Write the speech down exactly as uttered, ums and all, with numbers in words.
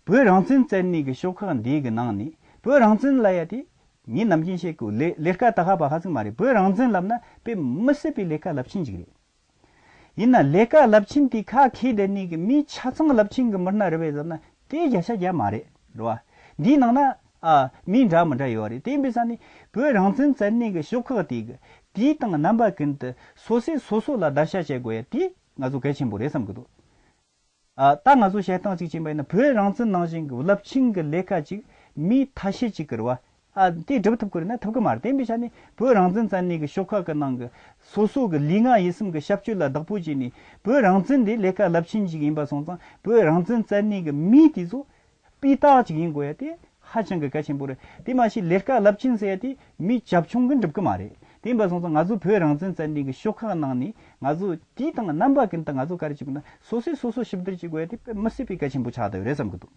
བོད་རང་བཙན་བཙན་གནས་ཀྱི་ཤོག་ཁག་འདི་གི་ནང་ནས་བོད་རང་བཙན་ལབ་ཡ་དེ་ངས་ནམ་རྒྱུན་བཤད་གི་ལས་ལས་ཀ་ད་ཧ་པ་ཧ་ཚིག་མ་རེད། བོད་རང་བཙན་ལབ་ན་དཔེ་མི་སྲིད་པའི་ལས་ཀ་རླབས་ཆེན་ཅིག་རེད། ཡིན་ན་ལས་ཀ་རླབས་ཆེན་དེ་ཁ་ཁེ་བསྡད་ནས་གི་མི་ཆ་ཚང་རླབས་ཆེན་གི་མི་སྣ་རེད་པས་ཟེར་ན་དེ་བརྒྱ་ཆ་བརྒྱ་མ་རེད། རེད་བ། འདིའི་ནང་ན་ཨ་མི་འདྲ་མི་འདྲ་ཡོད་རེད། དེ་ཡིན་པའི་ས་ནས་བོད་རང་བཙན་བཙན་གནས་གི་ཤོག་ཁག་དེ་གི་དུས་དང་རྣམ་པ་ཀུན་ཏུ་སོ་སོས་སོ་སོ་ལ་བརྡར་ཤ་བྱེད་དགོས་ཡ་དེ་ང་ཚོ་གལ་ཆེན་པོ་རེད་བསམ་གི་འདུག་ཨ་ད་ང་ཚོ་བཤད་སྟངས་གཅིག་ཕྱིན་པ་ཡིན་ན་བོད་རང་བཙན་ནང་བཞིན་གི་རླབས་ཆེན་གི་ལས་ཀ་ཅིག་མི་ཐ་ཤལ་ཅིག་གི་རེད་བ། ཨ་དེ་སྒྲུབ་ཐུབ་ཀྱི་རེད་ན་ཐུབ་ཀྱི་མ་རེད། དེ་ཡིན་པའི་ཆ་ནས་བོད་རང་བཙན་བཙན་གནས་ཀྱི་ཤོག་ཁག་གི་ནང་གི་སོ་སོ་གི་ལུས་ངག་ཡིད་གསུམ་གི་ཞབས་ཞུ་ལ་བདག་པོ་བྱས་ནས་བོད་རང་བཙན་དེ་ལས་ཀ་རླབས་ཆེན་ཅིག་ཡིན་པ་སོང་ཙང་བོད་རང་བཙན་བཙན་གནས་ཀྱི་མི་དེ་ཚོ་སྤུས་དག་ཅིག་ཡིན་དགོས་ཡ་དེ་ཧ་ཅང་གི་གལ་ཆེན་པོ་རེད། དེ་མ་གཞི་ལས་ཀ་རླབས་ཆེན་ཟེར་ཡ་དེ་མི་བྱབ་ཆུང་གིས་འགྲུབ་ཀྱི་མ་རེད། དེ་ཡིན་པ་སོང་ཙང་ང་ཚོ་བོད་རང་བཙན་བཙན་གནས་ཀྱི་ཤོག་ཁག་ནང་ནས་ང་ཚོ་དུས་དང་རྣམ་པ་ཀུན་ཏུ་ང་ཚོ་ག་རེ་བྱེད་དགོས་ན་སོ་སོས་སོ་སོ་ཞིབ་བསྡུར་བྱེད་དགོས་ཡ་དེ་དཔེ་མི་སྲིད་པའི་གལ་ཆེན་པོ་ཆགས་བསྡད་ཡོད་རེད་བསམ་གྱི་འདུག